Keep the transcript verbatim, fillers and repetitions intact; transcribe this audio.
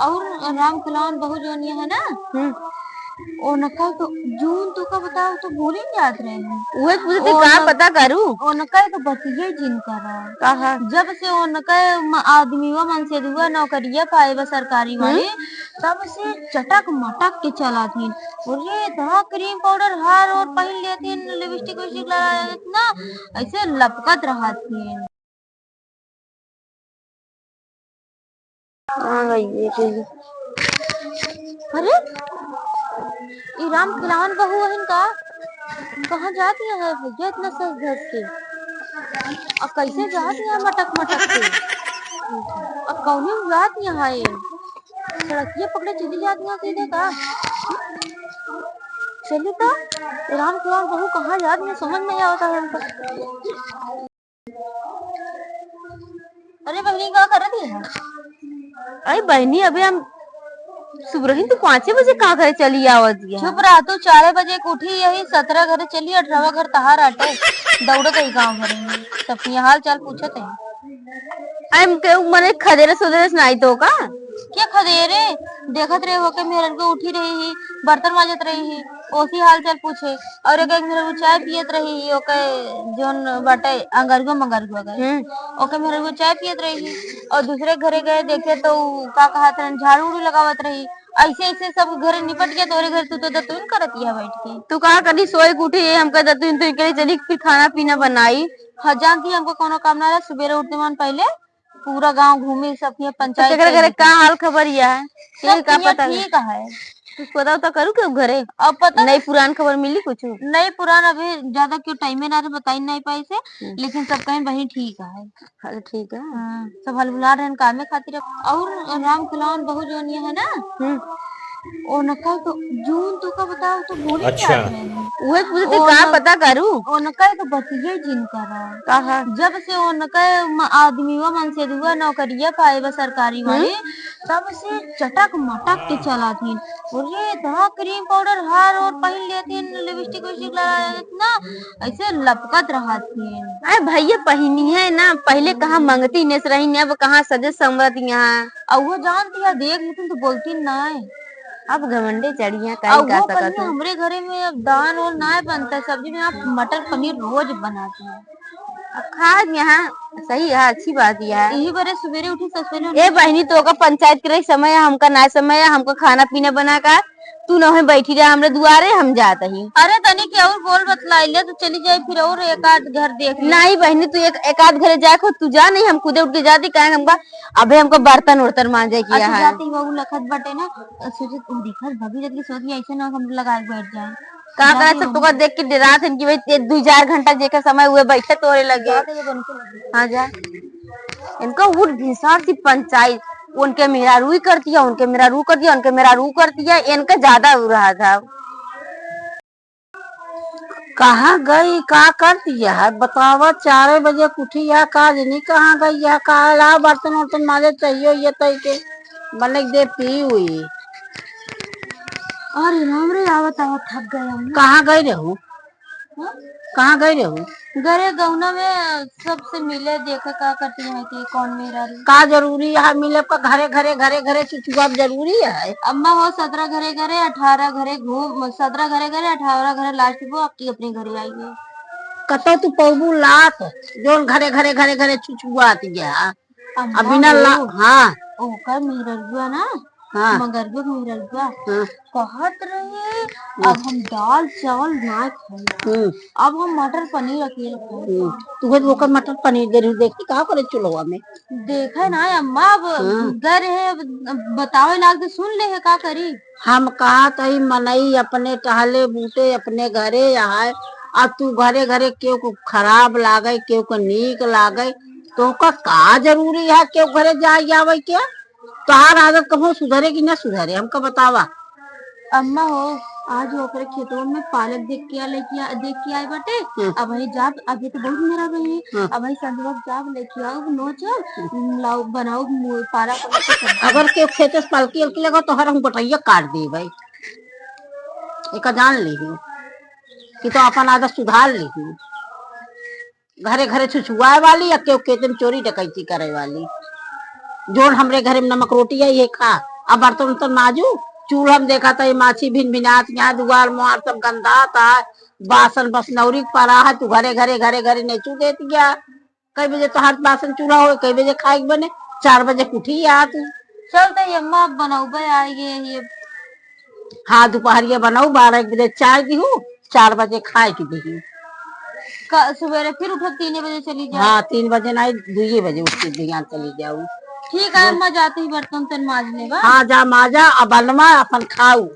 और राम खिलावन बहू जौन ये है ना, हम्म। उनका तो, जौन तो का बताओ, तो भूल ही जात रहे हैं। उहे पूछते, का पता करू? उनका तो बतिये जिन करा। कहा? जब से उनका म-, आदमी वा मनसेधुआ नौकरिया पाए बा सरकारी वाली, हम्म। तब से चटक मटक के चला थी। अरे, इतना cream powder हार और पहिन लेती, lipstick विस्टिक लगा लेती ना, ऐसे लपकत रहती। हाँ, ये ठीक है। अरे, ई राम खिलावन बहू हइन का? कहाँ जात यहाँ है भैया इतना सज धज के? और कैसे जात यहाँ मटक मटक के? और कौने जात यहाँ है? सड़किया पकड़े चली जात यहाँ सीधे का? चली तो, ई राम खिलावन बहू कहाँ जात यहाँ समझ नहीं आवता है हमका। अरे बहिनी, का करत है? अरे बहिनी, अबे हम सुबरही तू पाँचे बजे का करे चली आवत है? चुप रह तू, चारे बजे के उठी यही, सतरह घरे चली, अठारहवा घर तहार आटे, दौड़त है गाँव भर में, सबके हाल चाल पूछत है। अरे हम केहू मने खदेरे सुदेरे से नाई तो का? क्या खदेरे? देखत रहे हो के मेहरन को उठी रही ही, बर्तन माजत रही ही, ओसी हाल चाल पूछे। और एक, एक मेहरन चाय पियत रही ही, ओके जौन बाटे अंगरुआ मंगरुआ गए, हम्म। ओके मेहरन चाय पियत रही ही, और दूसरे घरे गए देखे तो उ का कहत रहन, झाड़ू उड़ू लगावत रही। ऐसे ऐसे सब घरे निपट गया, तोरे घर तू तो दतुन करत है बैठ के। तू का करी, सोए के उठी, हमका दतुन तुन के चली, फिर खाना पीना बनाई। हाँ, जानती है हमको कोनो काम ना रहा, सुबेरे उठते मन पहले पूरा गांव घूमी, सब के पंचायत तेकरे कर घरे दी। का हाल खबर या है? सब तेरे का के पता है? ठीक है। कुछ पता उता करू के घरे? अब पता नहीं, नहीं। पुरान खबर मिली कुछ? नहीं, पुरान अभी ज्यादा क्यों टाइम में ना रहे, बताई नहीं पाई से, हम्म। लेकिन सब कहीं वही ठीक है। अच्छा, ठीक है। हाँ, सब हलबुला रहे हैं कामे खातिर। और राम खिलावन बहू जौन ये है ना, हम्म। उनका तो जौन तो का बताओ तो भूल ही अच्छा। जात रहे हैं। उहे पूछते, का पता करू? उनका तो बतिये जिन करा। कहा? जब से उनका म-, आदमी वा मनसेधुआ नौकरिया पाए बा सरकारी वाली, हम्म। तब से चटक मटक के चला थी। अरे, इतना cream powder हार और पहिन लेती, lipstick विस्टिक लगा लेती ना, ऐसे लपकत रहती है। अरे भैया, पहिनी है ना, पहले कहाँ मंगती नेस रही, अब कहाँ सजे संवरत यहाँ। अब वो जानती है, देख लेती तो बोलती ना है। अब घमंडे चढ़िया, अब काहे का वो सकत कहिए, है? हमरे घरे में अब दाल और ना बनता है, सब्जी में आप मटर पनीर रोज बनाते हैं। अब खा यहाँ सही है, अच्छी बात है। यही बरे सुबेरे उठी, सबसे पहले ए बहिनी, तो का पंचायत करे समय है, हमका ना समय है, हमका खाना पीना बना का, तू नहै बैठी रह हमरे दुआरे, हम जात ही। अरे तनी के और बोल बतलाई ले तो चली जाई, फिर और एक आध घर देख ले। नहीं बहिनी, तू एक, एक आध घरे जाए को तू जा, नहीं हम खुदे उठ के जाती, काहे हमका, अबे हमका बर्तन उर्तन मांजे की अच्छा, है। जाती बाबू लखत बटे ना, सोचे तू देखत भगी जल्दी सोच के ऐसे ना हम लगा के बैठ जाए। का जाती करे सब हूँ। तोका देख के डरात हन कि भाई ते दुई चार घंटा जेकर समय हुए बैठे तोरे लगे। जाती है बन के लगे। हाँ जा। इनका उठ भिसार सी पंचायत, उनके मेहरारू ही करती है, उनके मेहरारू करती है, उनके मेहरारू करती है, इनका ज्यादा हो रहा था। कहाँ गई, का करती है? बतावा, चारे बजे के उठी है, का जनी कहाँ गई है, का ला बर्तन उर्तन माजे चाहिए, ये तई के बने के दे पी हुई। अरे राम रे, आवत आवत थक गए हम। कहाँ गई रहू? हाँ? कहाँ गई रहू? घरे गौना में सबसे मिले, देखे का करती है कि कौन मेहरारू। का जरूरी है मिले का? घरे घरे, घरे घरे चुचुआ जरूरी है? अम्मा हो, सतरह घरे घरे, अठारह घरे घूम, सतरह घरे घरे, अठारह घरे लास्ट वो आपकी अपने घरे आई है। कतो तू पौबू लात, जोन घरे घरे, घरे घरे चुचुआत गया। अम्मा अब बिना ला-, हो, हाँ। ओकर मेहररुआ ना, हाँ। मगरबे के मेहररुआ, हाँ। कहत रहे, हम्म। अब हम दाल चावल ना खाई, हम्म। अब हम मटर पनीर अकेले खाई। हम्म। तू है तो ओकर मटर पनीर दे रही, देखी का करे चुलवा में। देखे ना अम्मा, अब हाँ। गए रहे, अब बतावे लाग तो सुन ले है, का करी। हम कहत हई मनई अपने टहले बूते अपने घरे आए, आ तू घरे घरे केहू को खराब लागे, केहू को नीक लागे, तोहका का जरूरी है केहू घरे जाए आवे के? तोहार आदत कबो सुधरे कि ना सुधरे, हमका बतावा। अम्मा हो, आज ओकरे खेतवा में पालक देख के आ, लेके आ, देख के आए बाटे। हम्म। अब वही जाब, अभी तो बहुत मेरा रही है। हम्म। अब वही संझवा के जाब, लेके आओ, नोचो, हम्म। लाओ, बनाओ, मु-, पालक वाला के सब्जी। अगर केहू खेते से पालकी अलकी लगा, तो हर हम बटैया काट देबै। एका जान ली कि तो अपन आदत सुधार ली। घरे घरे छुछुआए वाली या केहू खेते में चोरी डकैती करे वाली। जोन हमरे घरे में नमक रोटी आई है खा, अब बर्तन उर्तन माजू, चूल्हा में देखा था, ये माछी भिन भिनात, यहाँ दुआर मुआर सब गंधात है, बासन बसनौरी पड़ा है, तू घरे घरे घरे घरे नेचू देत गया। कई बजे तोहार बासन चूल्हा होए, कई बजे खाए के बने, चार बजे उठी आ तू। चल तो ये अम्मा, अब बनौबे आइए ये। हाँ, दुपहरिया बनाऊ, बारह एक बजे चाय दीहू, चार बजे खाए के दीहू। का-, सुबेरे फिर उठब, तीन बजे चली जाओ। हाँ, तीन बजे नहीं, दुइये बजे उठ के बिहान चली जाऊ। ठीक है अम्मा, जाती ही बर्तन तन माज लेबा। हाँ, जा माजा, अब बनवा अपन खाऊ।